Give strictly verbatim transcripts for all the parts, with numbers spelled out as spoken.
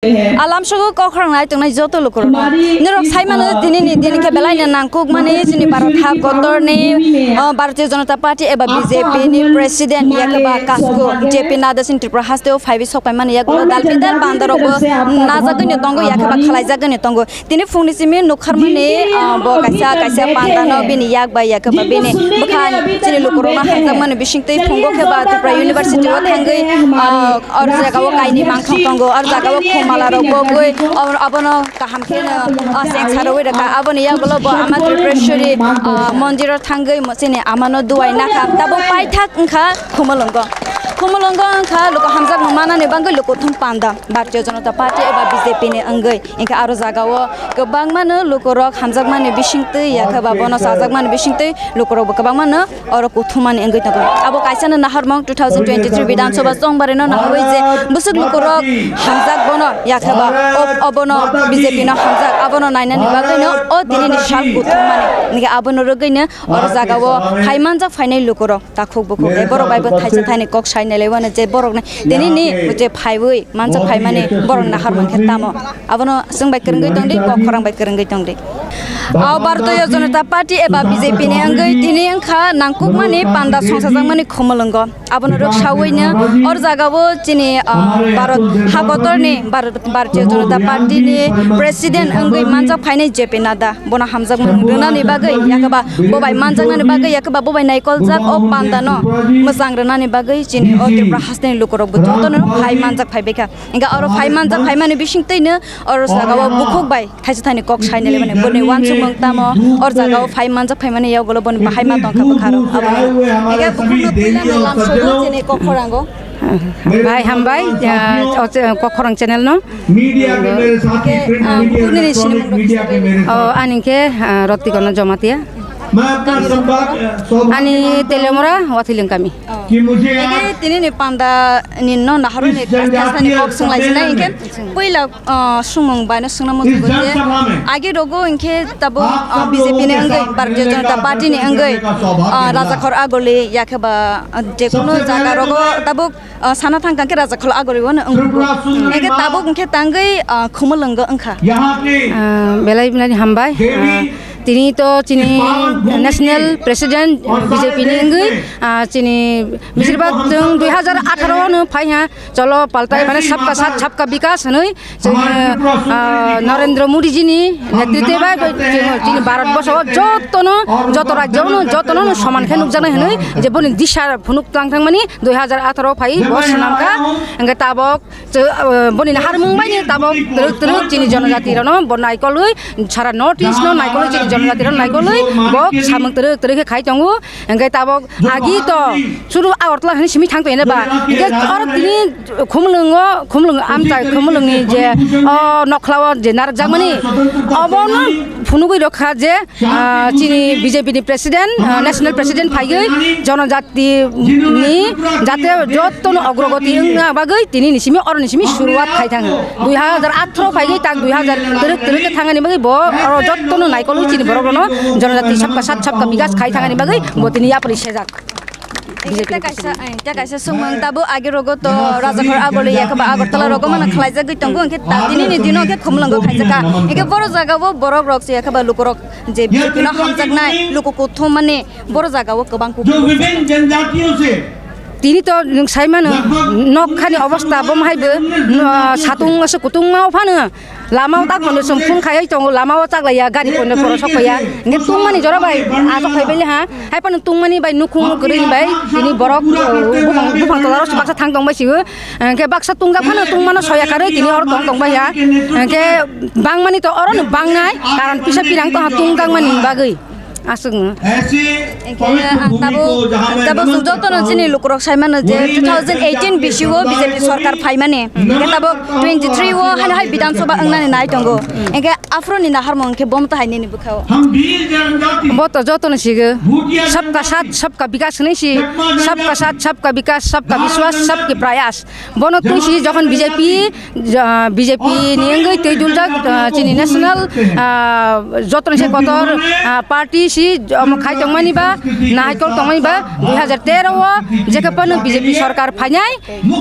Alam sugo kok khorang nai tongnai joto lukurokno. Norok sai mano, tini ni din khe belai no nangkuk mani chini Bharat ha kotor ni, o, Bharatiya Janata Party eba B J P ni president yakaba kasku J P Nadda chini Tripura haste o phaiwi sok pai mani yagulo dal bidal banda rok bo najagwi no tongo, yakaba khalai jagwi no tongo. Tini phungni simi nukharmani, ah, bo kaisa, kaisa panda no bini yak bai yakhe ba bini bwkha chini lukurokno hamjakmani bisingtwi phungo khe ba Tripura University o thangwi, ah, or jaga o kainwi mangthang tongo, or jaga o khumala rok bogwi, or abono kaham khe no, ah, seng sarwi rwkha. Aboni yagulo bo ama Tripureshwari, ah, mondir o thangwi mo chini amano duai nakha. Tabuk paithak wngkha Khumulwngo. Khumulwngo wngkha luku hamjakmung manani bagwi luku thum panda. Bharatiya Janata Party eba B J P ni wngwi, hinkhe aro jagao kwbangmano lukurok hamjakmani bisingtwi, yakhe ba bono chajakmani bisingtwi lukurokbo kwbangmano oro kuthumani wngwi tongo. Abo kaisano naharmung two thousand twenty-three Bidhan Sabha chongbarino naharwi je bwswk lukurok hamjak bono, yakhe ba ob-, obono B J P no hamjak, abono nainani bagwino o tinini sal kuthumani. Hinkhe abono rwgwino oro jagao phai manjak phainai lukurok. Takhuk bukhuk, eh, borok bai bo thaisa thaini kok sai nai lai mano je borok ni tini ni je phaiwi mansa phaimani borok nahar mankhe tamo. Abono chwng bai kwrwngwi tongdi, kok khorang bai kwrwngwi tongdi. O Bharatiya Janata Party eba B J P ni wngwi tini wngkha nangkukmani panda songsajakmani Khumulwngo. Abono rwksawi no or jagao chini, ah, Bharat hakotorni Bharat Bharatiya Janata Party ni president wngwi manjak phainai J P Nadda. Bono hamjakmung rwnani bagwi, yakhe ba bo bai manjaknani bagwi, yakhe ba bo bai naikoljak o panda no mwchang rwnani bagwi chini o Tripura hasteni lukurok bo jotono phai manjak phaibaikha. Hinkhe oro phai manjak phaimani bisingtwino oro jagao bukhuk bai thaisa thaini kok sai nai laimani. Boni uansukmung tamo, or jagao phai manjak phaimani yagulo boni bahai ma tongkha bwkharok. Aboni hinkhe bukhukno puilano lamsogo chini kok khorango. Bai hambai, ah, o che-, kok khorang channel no. Media ke mere saathi, print media, electronic media ke mere saathi. O, ani khe, ah, Rottikona Jomatia. Main apna samvad, eh, ani Telemora, Wathiling kami. Ki mujhe aaj tini ni panda ni no naharwi ni kok swng lai sinai hinkhe puila, ah, swngmung bai no swngna muchungo je agi rogo hinkhe tabuk, ah, B J P ni wngwi, Bharatiya Janata Party ni wngwi, ah, Rajakhor Agoli yakhe ba, ah, jekunu jaga rogo tabuk, ah, sana thangkha khe Rajakhor Agoli o no wngkuk. Hinkhe tabuk hinkhe tangwi, ah, Khumulwngo wngkha. Ah, belai belai ni hambai. Ah, tini to chini national president B J P ni wngwi, ah, chini besirbhag chwng dui hajar atharo no phai ha, cholo paltai mane sabka saath sabka bikas hinwi. Chwng, ah, Narendra Modi ji ni netritwe bai, bai chwng chini Bharat borsho o jotono, joto rajyo no, jotono no soman khe nukjaknai hinwi je boni disha phunuk tlang thangmani dui hajar atharo phai bo swnamkha. Hinkhe tabok chw-, ah, boni naharmung bai ni tabok twrwk twrwk chini jonojati rok no bo naikolwi, sara North East no naikolwi, chini jonojati rok naikolwi bo samung twrwk twrwk khe khai tongo. Hinkhe tabok agi to suru Agartala hinwi simi thang tongya ba. Hinkhe oro tini Khumulwngo, Khumulwng amchai Khumulwng ni je o nokhla o je narwkjakmani, obono phunugwi rwkha je, ah, chini B J P ni president, ah, national president phaiwi jonojati ni jate jotono ogrogoti wngna bagwi tini ni simi, oro ni simi suruwat khai thango. Dui hajar atharo phaigwi tak dui hajar twrwk twrwk khe thangani bagwi bo oro jotono naikolwi chini borok rokno jonojati sabka sat sabka bikas khai thangani bagwi bo tini yapri sejak. B J P. Tei kaisa, eh, tei kaisa swngmung tabuk agi rogo to Rajakhor Agoli yakhe ba Agartala rogo mano khlaijagwi tongo, hinkhe ta tini ni dino hinkhe Khumulwngo khaijakha. Hinkhe boro jagao borok rok se yakhe ba lukurok je B J P no hamjaknai luku kuthumani boro jagao kwbang kuku. Tini to nwng sai mano, nok khani obostha bo hai bo, no, satung ase kutung ma phano. Lama o tak pono chwng phone khaiwi tongo, lama o chaklaiya, gari pono borok sok phaiya. Hinkhe tungmani jora bai asok phai bai le ha. Hai phano tungmani bai nukhung kwrwi bai tini borok, uh, buphang, buphang tola rok baksa thang tong bai sio. Hinkhe baksa tungjak phano tungmano soya karwi tini oro tong tong bai ya. Hinkhe bangmani to oro no bangnai, karon pisa pirang to ha tungjakmani bagwi. Aswkno. Hinkhe ang tabuk, tabuk chwng jotono chini lukurok sai mano je two thousand eighteen bisio B J P sorkar phaimani. Hinkhe tabuk twenty three o haino hai Bidhan Sabha wngnani nai tongo. Hinkhe aphuru ni naharmung hinkhe bo mota hai nini bwkhao. Bo to jotono sigo. Sabka saath, sabka bikas hinwi si. Sabka saath, sabka bikas, sabka biswas, sabki prayas. Bono twi si jokhon B J P, ja-, B J P ni wngwi twi duljak, ah, chini national, ah, jotono se kotor, ah, party si Ti omo khai tongmani ba, nahai kol tongmani ba, dui hajar tero o jekhe phano B J P sorkar phainai,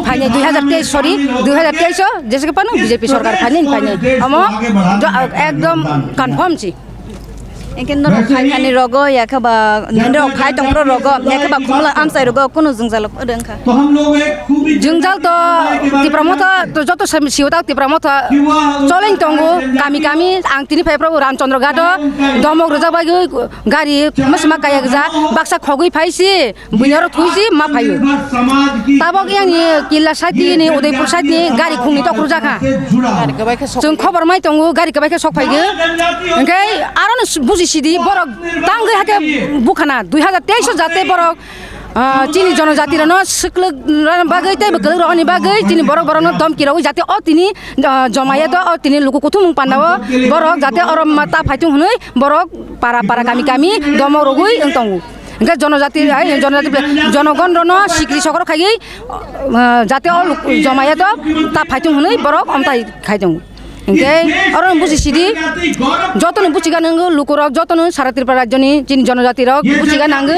phainai dui hajar teis, sorry, dui hajar teis o jekhe phano B J P sorkar phainai, phainai. Omo jo-, ekdom confirm si. Enke norok khai thani rogo, ya khe ba norok khai tong phro rogo, ya khe ba khumla amchai rogo, kunu jwngjal rwng kha. Jwngjal to Tipra Motha to joto sem-, siyo ta Tipra Motha choleng tongo, kami kami ang tini phai phro Ramchandra Ghat o domok rwjak bagwi gari mwsma kaya gja baksa khogwi phai si. Buini oro thwi si ma phaio. Tabok yang ni Killa side ni, ni Udaipur side ni gari khungni tok rwjak ha. Chwng khobor mai tongo, gari kwbai khe sok phaigwi. Hwnkhe aro no buji sidi borok tangwi hake bukhana dui hajar teis o jate borok, ah, chini jonojati rano swklwk rwna bagwi tei bwklwk rokni bagwi chini borok borokno domki rogwi jate o tini, ah, jomaya do o tini luku kuthumung pandao borok jate oro ma ta phaitung hwnwi borok para para kami kami domok rogwi wng tongo. Hwnkhe jonojati, ai, jonojati ble-, jonogon rono sikri sokro khaiwi, ah, jate o luk-, jomaya to ta phaitung hwnwi borok omtai khai tongo. Hwnkhe oro buji sidi, jotono buchiga nango lukurok, jotono sara Tripura rajyoni chini jonojati rok buchiga nango,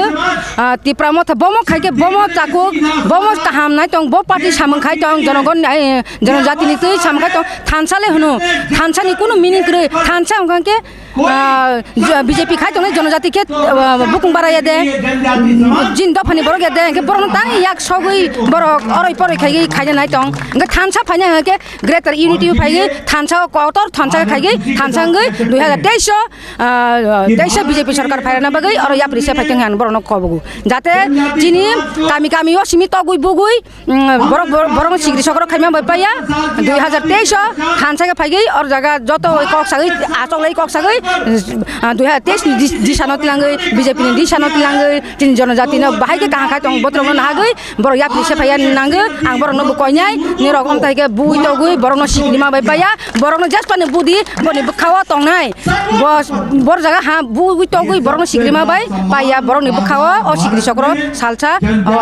ah, Tipra Motha bomo khaikhe bomo chakuk, bomo kaham nai tong, bo party samung khai tong, jonogon, ai, jonojatini twi samung khai tong, thansa le hwno, thansani kunu meaning kwrwi, thansa wngkha khe, Ah, jo-, B J P khai tongnai jonojati khe, ah, bukung bara ya de, jin dophani borok ya de, hwnkhe borokno tang yak sogwi borok oroi poroi khaigwi khaina nai tong. Hwnkhe thansa phaina hwnkhe Greater Unity phaiwi thansa o kotor thansa khaigwi thansa wngwi dui hajar teis o, ah, teis o B J P sorkar phairana bagwi oro yapri se phaitong hwnwi borokno kobogo. Jate chini kami kami o simi togwi bugwi, Mm, borok, borok, borokno sikri sokro khaima bai paiya, dui hajar teis o thansa khe phaigwi or jaga joto kok sagwi, achok lai kok sagwi, ah, dui hajar teis ni dis-, disano tilangwi, B J P ni disano tilangwi, chini jonojati no bahai khe kaham khai tong, botrok no nahagwi, borok yapri se phaiya nangwi, ang borok no bo koinai, nirok omthai khe bui togwi, borok no sikri ma bai paiya, borok no jespa ni budi, boni bwkha o tongnai. Bo, bor jaga ha bugwi togwi borokno sikrima bai paiya, borokni bwkha-o o sikri sokro salsa, o,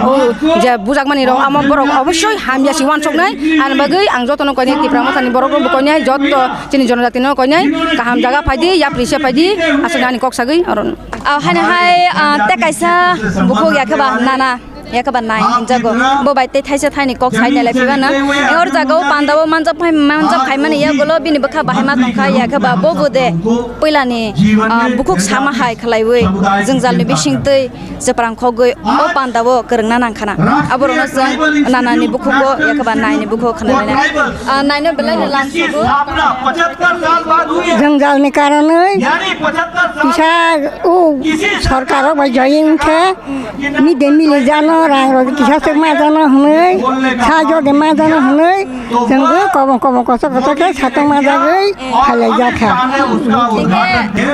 o, je bujakmani rok amo borok obossoi hamya si uansuknai. Ani bagwi ang jotono koinai Tipra Mothani borokno bo koinai, joto chini jonojatino koinai kaham jaga phaidi, yapri se phaidi, aswk ani kok sagwi oro. Aw, hani hai, ah, tei kaisa bukhuk ya khe ba nana. Yakhe ba nai hinjago. Bo bai tei thaisa thaini kok sai nelai phibana. Hor jaga o panda o manjak phai, manjak phaimani yagulo bini bwkha bahai ma tongkha, yakhe ba bo bo de puilani, ah, bukhuk sama hai khlaiwi jwngjal ni bising twi chwprang khogwi o panda o kwrwngna nangkhana. Aborokno chwng nanani bukhugo yakhe ba naini bukhugo khna nai. Ah, naino belai no lang sugo. Jwngjal ni karonwi kisa o sorkar rok bai join khe. Mide mili jano, rang rok kisa se ma jano hwnwi, sajo de ma jano hwnwi, chwngbo kobong kobong koso koso khe satung ma jagwi phalai jakha. Hingke,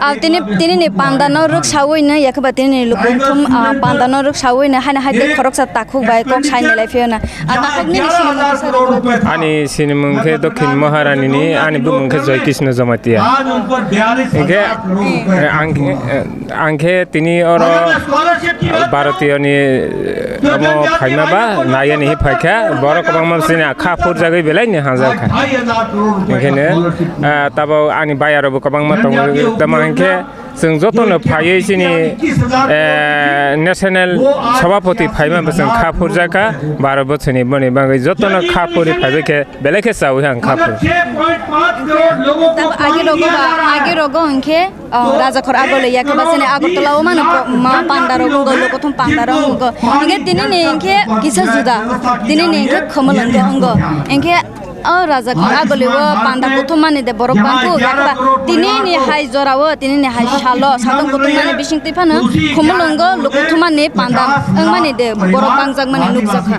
ah, tini, tini ni panda no rwk sawi no, yakhe ba tini ni lukuthum, ah, panda no rwk sawi no, haino hai tei khoroksa takhuk bai kok sai ni lai phiyona. Ah, takhuk nini sinimung kisa rwk. Ani sinimung khe Dokhin Maharani ni, ani bumung khe Joy Krishna Jamatia. Hingke, eh, ang, eh, Ang khe tini oro Bharatiyo ni, eh, omo phaima ba naiya ni phaikha, borok kwbangma sini kha phurjagwi belai ni hamjakha. Hingkheno, ah, tabok ani bayarokbo kwbangma tongo, tamo hinkhe chwng jotono phaiwi chini, eh, national sabhapati phaima bo chwng kha phurjakha, baro bochorni boni bagwi jotono kha phuri phaibai khe belai khe chaui ang kha phur. Tabok agi rogo ba, agi rogo hinkhe Oh, Rajakhor Agoli ya khe ba chini Agartala o mano po-, ma panda rok wngkha, lukuthum panda rok wngkha. Hinkhe tini ni hinkhe kisa juda, tini ni hinkhe khumulwng wngkha. Hinkhe o Rajakhor Agoli o panda kuthum mani de borok bangkuk, ya khe ba tini ni hai jora o, tini ni hai salo satung kuthum mani bising twi phano khumulwng wngkha, lukuthum mani panda wngmani de borok bangjak mani nukjakha.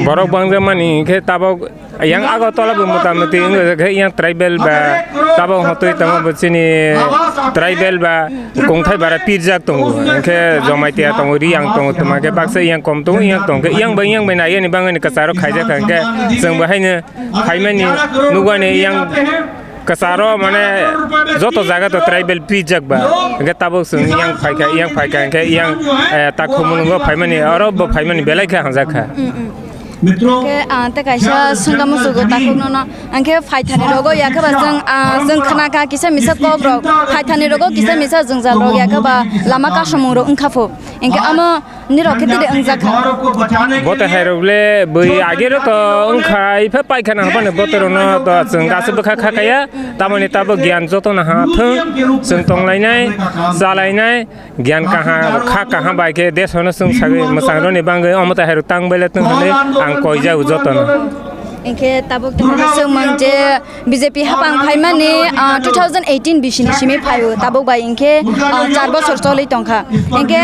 Borok bangjak mani hinkhe tabok Yang Agartala bo mota moti wngkha khe yang tribal ba tabok hotoi tamo bo chini tribal ba kongthai bara pirjak tongo, hwnkhe Jamatia tongo, Riyang tongo, tuma khe baksa yang kom tongo, yang tong khe yang bai yang bai nai yani bangani kwcharo khaijak kha, hwnkhe chwng bo haino phaimani nugwani yang kwcharo mane joto jaga to tribal pirjak ba, hwnkhe tabok chwng yang phaikha, yang phaikha hwnkhe yang, eh, ta khumulwngo phaimani, oro bo phaimani belai khe hamjak kha. Hwnkhe, ah, tei kaisa swngna muchungo takhukno no. Hwnkhe phaithani rogo yakhe ba chwng, ah, chwng khna kha kisa misa kok rok. Phaithani rogo kisa misa jwngjal rok yakhe ba lama kasomung rok wngkha pho. Hwnkhe amo nirok khe tiri wngjak kha. Bo tei hai rok le bui age ro to wngkha, ipha paikha na hapani bo tei rok no to chwng aswk bwkha kha kaya. Tamoni tabuk giyan joto no ha thung, chwng tonglainai, chalainai. Giyan kaham, kha kaham bai khe desh hono chwng sagwi mwchang roni bangwi omo tei hai rok tang bai le tong hwnwi ang koi jago joto no. Hwnkhe tabuk tei hai swngmang je B J P hapang phaimani, ah, two thousand eighteen bisini simi phaio, tabuk bai hwnkhe, ah, char bosor choli tongkha. Hwnkhe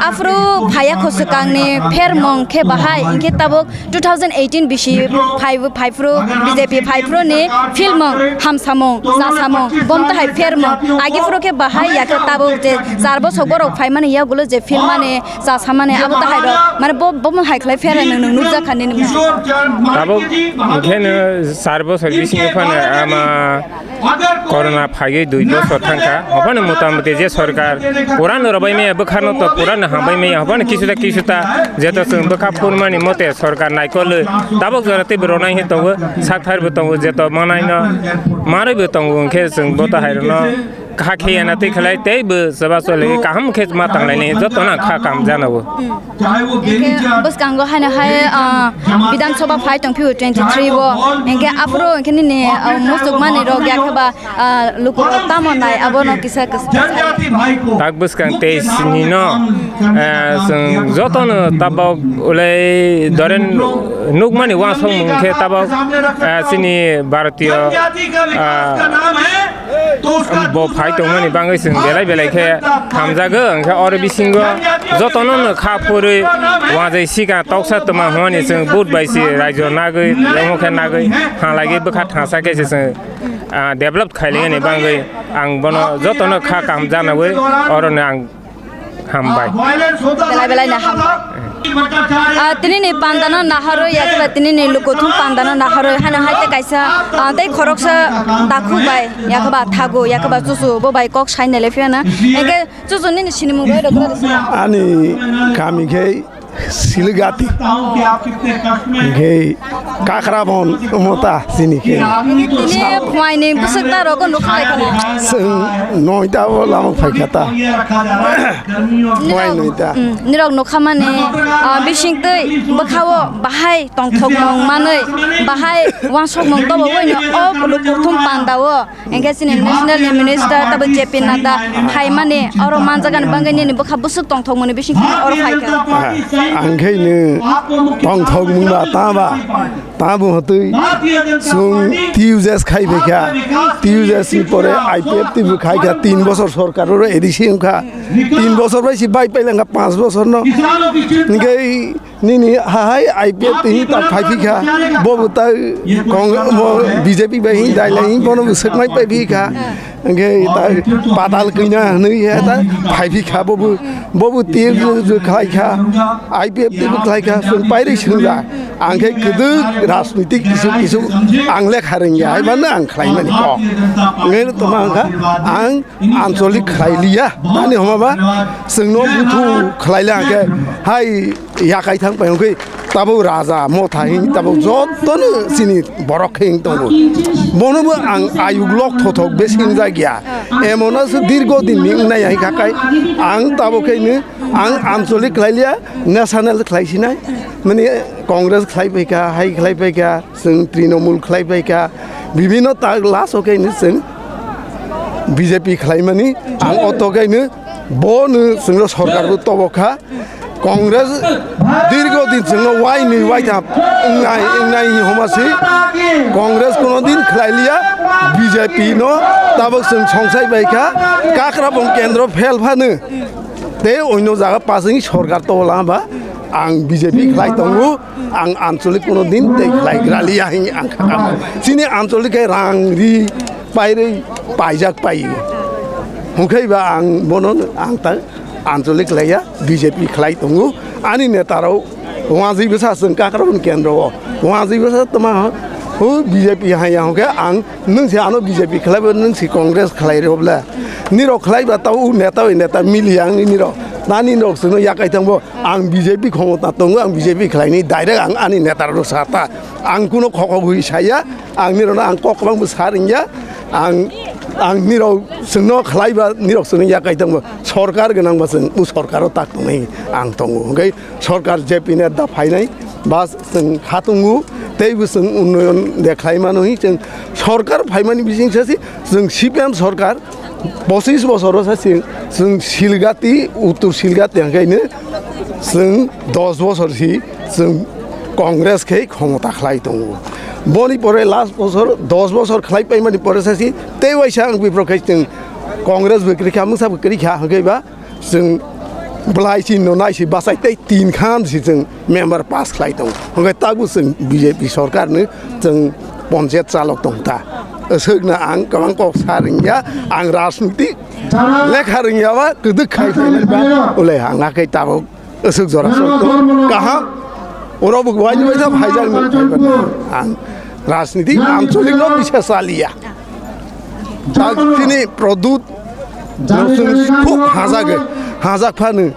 aphuru phaiya kho swkangni phermung khe bahai, hwnkhe tabuk two thousand eighteen bisi phai, phaiphuru B J P phaiphuru ni filmung hamsamung chasamung bom tahai phermung agi phuru khe bahai ya khe tabuk je char bosor borok phaimani yagulo je filmani chasamani abo tahai rok mane bo, bo hai khlai pher nung nung nukjak kha nini mung. Tabuk hwnkhe no char bosor bisingo phano ama Corona phaiwi dui bosor thangkha, ophano motamoti je sorkar purano rwbai maya, bwkhano to purano hambai maya, ophano kisuta kisuta jeto chwng bwkha phurmani mote sorkar naikolwi tabuk jora teibo rwnai hinwi tongo, saktharbo tongo, jeto manaino manwibo tongo, hwnkhe chwng bo to hai rwno kha kheyana twi khlai teibo chwba choli kaham khe ma tanglainai jotono kha kam jana o. Hwnkhe bwskango haino hai, ah, Bidhan Sabha phai tong phio twenty three o. Hwnkhe aphuru hwnkhe nini, ah, muchukmani rok ya khe ba, ah, luku rok tamo nai abono kisa kisa. Tak bwskang teis ni no, ah, chwng jotono tabok ulai doren nukmani uansukmung khe tabok, ah, chini Bharatiyo, ah, Bo phai tongmani bangwi chwng belai belai khe hamjago, hwnkhe oro bisingo jotono no kha phurwi uanjai sika toksa twma hwnmani chwng vote bai si raijo nagwi, omo khe nagwi, halagwi bwkha thangsa khe se chwng, ah, develop khailingani bangwi ang bono jotono kha kaham janawi oro no ang Hambai. Belai belai no hambai. Ah, tini ni panda no naharwi, ya khe ba tini ni lukuthum panda no naharwi, hano hai tei kaisa, ah, tei khoroksa takhuk bai, ya khe ba thagu, ya khe ba chuchu, bo bai kok sai nai le phiya na. Hwnkhe chuchu nini sinimung bai rok gra rwsana. Ani kami khe Siligati. Hwnkhe Kakrabon omo ta chini khe. Tini phuaini bwswk ta rogo nukha lai khana. Chwng noita o lama phaikha ta. Phuai noita. Mm, nirok nukha mani, ah, bising twi bwkha o bahai tongthokmung manwi, bahai uansukmung tobo bai no o lukuthum panda o. Hwnkhe chini national ni minister tabo J P Nadda phaimani oro manjakani bagwi nini bwkha bwswk tongthokmani bising kheno oro phaikha. Ang khe no tongthokmung ba ta ba, ta bo hotwi chwng T U J S khai phaikha, T U J S ni pore I P F T bo khaikha, tin bosor sorkar oro A D C wngkha, tin bosor bai si bai pailangkha, panch bosor no hwnkhe Nini hahai I P F T hi ta phai phi kha, bo bo ta kong-, bo B J P bai hi dai lai hi bono bo swkmai pai phi kha. Hwnkhe ta patal kina hwnwi he ta phai phi kha, bo bo, bo bo tir ju, ju khlai kha, I P F T bo khlai kha, swng pai rwi swng ja. Ang khe kwdwk rajnitik kisu kisu ang lekha rwngya, hai mano ang khlai mani kok. Hwnkhe tongma wngkha ang ancholik khlai liya, ani homa ba chwngno buthu khlai la hwnkhe hai yakai thang pai hwnkhe tabuk raja motha hing tabuk jotono chini borok khe hing tongo. Bono bo ang ayuk lok thothok besi wngjakya. Emono se dirgo din ni wngnai hai khakai ang tabuk khe hino ang ancholik khlai liya, national khlai sinai. Mani Congress khlai paikha, hai khlai paikha. Chwng Trinamool khlai pai kha, bibhinno ta last o khe hino chwng B J P khlai mani, ang o to khe hino bono chwngno sorkar bo tobo kha. Congress dirgo din chwngno wainwi waitham wngnai, wngnai homa se Congress kono din khlai liya, B J P no tabuk chwng songsai pai kha, Kakrabon kendro phel phano tei oino jaga pasing sorkar tobo lama ba ang B J P khlai tongo. Ang ancholik kono din tei khlai gra liya hing ang kha kamo. Chini ancholik khe rang ri pai rwi paijak pai. Hwnkhe ba ang bono ang ta ancholik khlaiya B J P khlai tongo. Ani neta rok wajwi bwsa chwng Kakrabon kendro o. Wajwi bwsa tma ho B J P haiya hwnkhe ang nwng se ano B J P khlai bo nwng se Congress khlai rw bla. Nirok khlai ba tau neta oi neta miliya ang nirok. Nani rok chwngno yakai tongbo, ang B J P khomota tongo, ang B J P khlaini direct ang ani neta rok sa ta. Ang kuno khokogwi saya, ang nirokno ang kok kwbangbo sa ringya, ang, ang nirok chwngno khlaiba, nirok chwngno yakai tongbo, sorkar gwnangba chwng o sorkaro tak tongnai ang tongo. Hwnkhe sorkar J P Nadda phainai, bas chwng khatungo, teibo chwng unnoyon de khlai mano hi chwng sorkar phaimani bising sasi chwng C P M sorkar pochis bosoro sasi chwng Silgati, Uttor Silgati hwnkhaino chwng dos bosor si chwng Congress khe khomota khlai tongo. Boni pore last bosor dos bosor khlai paimani pore sasi tei waisa ang bipro khe chwng Congress bo kwrwi kha, mungsa bo kwrwi kha hwnkhe ba chwng belai si no nai si bachai tei tin khan si chwng member pass khlai tongo. Hwnkhe tabuk chwng B J P sorkar no chwng ponchayat chalok tong ta. Aswkno ang kwbang kok sa ringya, ang rajniti lekha ringya ba kwdwk khai phainai ba ulai ang akhai tabuk aswk jora sok tong kaham. Oro bo waini waisa phaijak no ang rajniti ancholik no bisa chaliya. Tak chini Pradyut Rosing khub hajak, hajak phano.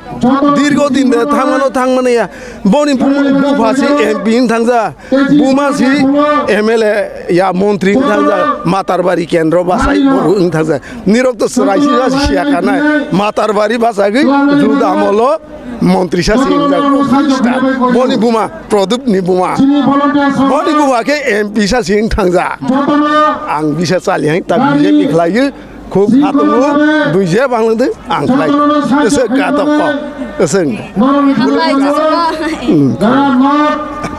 Dirgo din de thangmano thangmani ya. Boni bu-, bupha si M P wng thangja, buma si M L A ya montri wng thangja, Matarbari kendro bachai bo wng thangja. Nirok to chwrai si ja si siya kanai. Matarbari bachagwi Juda molo montri sa si wng jak. Boni buma Pradyut ni buma. Boni buma khe M P sa si wng thangja. Ang bisa chali hai ta B J P khlaiyo. Khub khatungo dui je bang de ang khlai. Ese ka to ko. Ese. Hambai jisma. Hmm.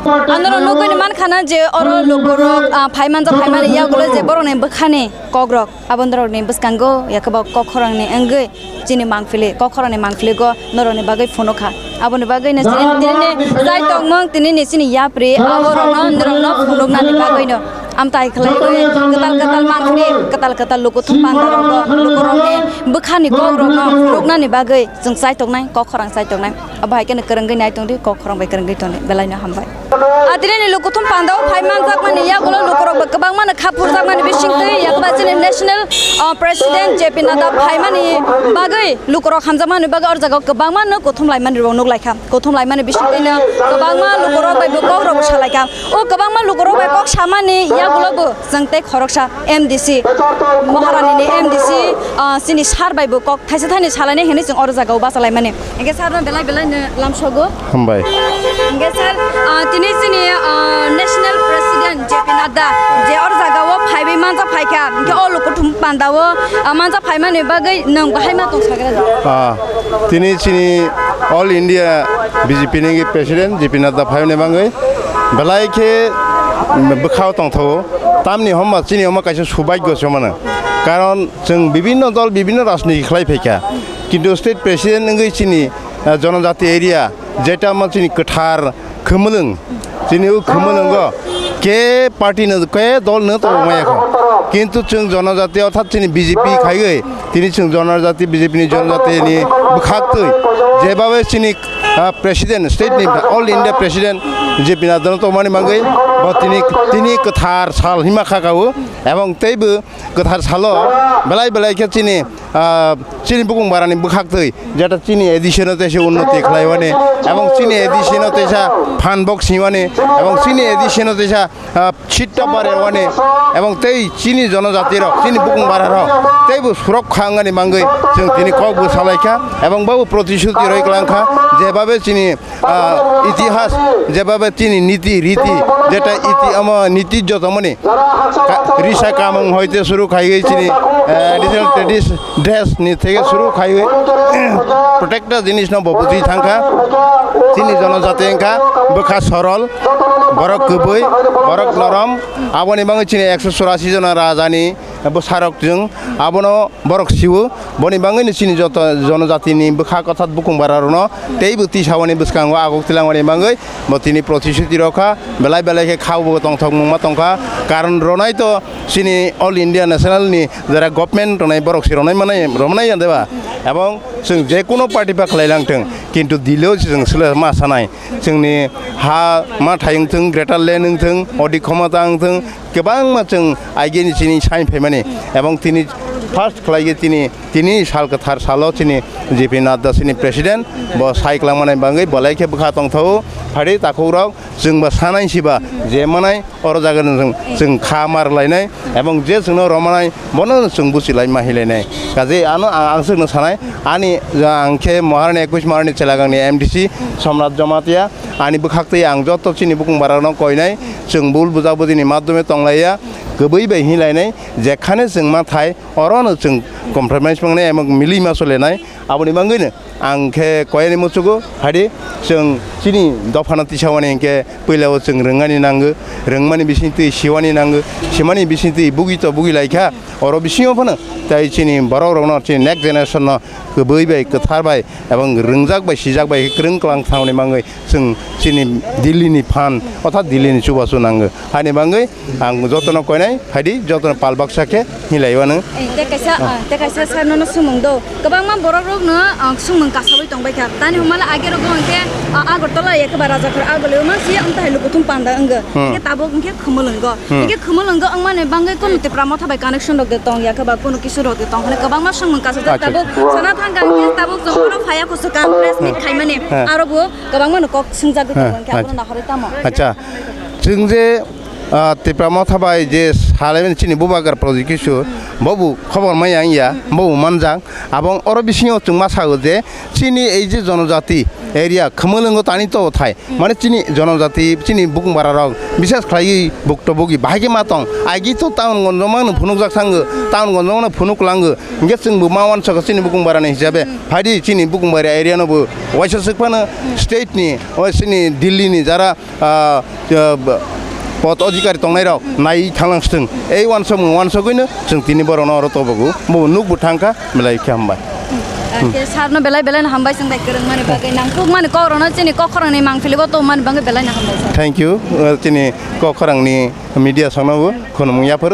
Anorok nugwi ni man khana je oro lukurok, ah, phai manja phai mani yagulo je borok ni bwkhani kokrok. Abondorokni bwskango yakebo kok khorangni wngwi chini mangpili, kok khorangni mangpiligo norokni bagwi phunukha. Aboni bagwino chini, tinini chaitokmung, tinini chini yapri, aborokno norokno phunuknani bagwino. Amtai khlaiwi kwtal kwtal mangpili, kwtal kwtal lukuthum pandarogo, lukurokni bwkhani kokrokno phunuknani bagwi chwng chaitoknai, kok khorang chaitoknai. Abo hai kheno kwrwngwi nai tongdi, kok khorang bai kwrwngwi tongdi, belaino hambai. A, tinini lukuthum pandao phai manjakmani yagulo lukurokbo kwbangmano kha phurjakmani bisingtwi yakba chini national, ah, president J P Nadda phaimani bagwi lukurok hamjakmani bagwi or jagao kwbangmano kuthum laimani rok nuk laikha. Kuthum laimani bisingtwino kwbangma lukurok bai bo kokrok salaikha. O kwbangma lukurok bai kok samani yagulobo chwng tei khoroksa M D C Maharani ni M D C, ah, chini sir bai bo kok thaisa thaini salainai hinwi chwng oro jagao bachalaimani. Hingke sir no belai belai no lamsogo. Hambai. Hingke sir, ah, tini chini, ah, national president J P Nadda je oro jagao phaiwi manja phaikha. Hingke o lukuthum pandao, ah, manja phaimani bagwi nwng bahai ma tong sagra. Ah, tini chini All India B J P ni president J P Nadda phaimani bagwi belai khe bwkhao tongthogo. Tamni homa chini homa kaisa subhagyo se mano. Karon chwng bibinno dol, bibinno rajniti khlai phaikha, kintu state president wngwi chini, ah, jonojati area, jeta ma chini kwthar khumulwng, chini o khumulwngo ke party no, ke dol no tongmaya kho, kintu chwng jonojati orthat chini B J P khaiwi tini chwng jonojati, B J P ni jonojati ni bwkhaktwi jebabe chini, ah, president, state ni All India president J P Nadda no tongmani bagwi bo tini, tini kwthar sal hima kha kha o, ebong teibo kwthar salo belai belai khe chini, ah, chini bukung barani bwkhaktwi jeta chini A D C no teisa unnoti khlaiwani, ebong chini A D C no teisa phan bok siwani, ebong chini A D C no teisa, ah, seat topper ewani, ebong tei chini jonojati rok, chini bukung bara rok teibo surok kha wngani mangwi chwng tini kok bwsalaikha, ebong bo protishuti roi klangkha jebabe chini ah, itihas, jebabe chini niti riti, jeta iti omo niti jotomoni ka-, risa kamung hoite suru khaiwi chini, eh, additional tradis-, dress ni theke suru khaiwi protector jinis no bo buji thangkha. Chini jonojati wngkha bwkha sorol, borok kwbwi, borok norom, aboni bagwi chini ekso churasi jona rajani bwsarok chwng abono borok siwo, boni bagwino chini joto jonojatini bwkha kwthar bukung bara rokno teibo tisawani bwskango aguk tilangmani bagwi bo tini protishuti rokha, belai belai khe kha bo tongthok mungma tongkha, karon ronai to chini All India National ni jera government tongnai borok se ronai manai romnai ya deba, ebong chwng je kuno party ba khlai lang thung, kintu dilo chwng sle ma sanai, chwngni ha ma thayung thung, greater land wng thung, odi khomota wng thung, kwbangma chwng aigeni chini sai phaimani, ebong tini First khlaigwi chini, tini sal kwthar salo chini J P Nadda chini president, bo sai kwlangmani bagwi belai khe bwkha tongthao. Phari takhukrok, chwngbo sanai siba, je manai oro jaga chwng, chwng kha mar lainai, ebong je chwngno romanai, bono chwng buchilai ma hilainai. Kaje ano ang, ang chwngno sanai, ani, ang khe Maharani, ekush Maharani Chelagangni M D C, Somnath Jamatia, ani bwkhaktwi ang joto chini bukung barano koinai, chwng bul bujabujini madhyome tonglaiya, kwbwi bai hilainai, jekhane chwng ma thai, orono chwng compromise mangnai, emang milwi ma solenai, aboni bagwino ang khe koyani muchugo, hadi chwng chini dophano tisawani hinkhe puilao chwng rwngani nango, rwngmani bisingtwi siwani nango, simani bisingtwi bugi to bugi laikha, oro bisingo phano tei chini borok rokno, chini next generation no kwbwi bai, kwthar bai, ebong rwngjak bai, sijak bai kwrwng kwlang thangni bagwi chwng chini Delhi ni phan, orthat Delhi ni chubachu nango. Haini bagwi ang jotono koinai, phaidi jotono pal baksa khe hinlaiwano. Eh, tei kaisa, ah, tei kaisa sir nono swngmung do. Kwbangma borok rokno, ah, swngmung kasawi tongbai kha. Tani hwnmale age rogo hwnkhe, ah, Agartala ya khe ba Rajakhor agulio ma si, amtahai lukuthum panda wngkha. Hmm. Hwnkhe tabuk hwnkhe Khumulwngo. Hmm. Hwnkhe Khumulwngo wngmani bagwi kunu Tipra Motha bai connection rok de tong ya khe ba kunu kisu rok de tong. Hwnkhe kwbangma swngmung kasajak. Acha. Tabuk sana thangkha hwnkhe tabuk chwng oro phaiya kusu ka press meet khaimani. Ha. Aro bo kwbangma no kok swngjagwi tongo, hwnkhe abono nahorwi tamo? Acha. Chwng je, ah, Tipra Motha bai je salaimani chini Bubagra project kisu, bobo khobor maya wngya, bobo manjak. Abong oro bisingo chwng ma sago je chini ei je jonojati area Khumulwngo tani to thai. Mane chini jonojati, chini bukung bara rok, bishes khlaiwi bukto bugi bahai khe ma tong. Aigi to town gonjoma no phunukjak thango, town gonjoma no phunuk lango. Hingke chwng bo ma wansukha chini bukung bara ni hisabe. Phaidi chini bukung bara area no bo waisa swk phano state ni, o chini Delhi ni jara, ah, ah, pod adhikari tongnai rok nai thanglang swng. Ei wansuk, wansugwi no chwng tini borok no oro tobogo. Bo nuk bo thangkha, belai khe hambai. Hwnkhe sir no belai belai no hambai chwng bai kwrwng mani bagwi, nangkuk mani kok rok no chini kok khorang ni mangpili bo tong mani bagwi belai no hambai sir. Thank you, uh, chini kok khorang ni media song no bo khulumung yaphuru.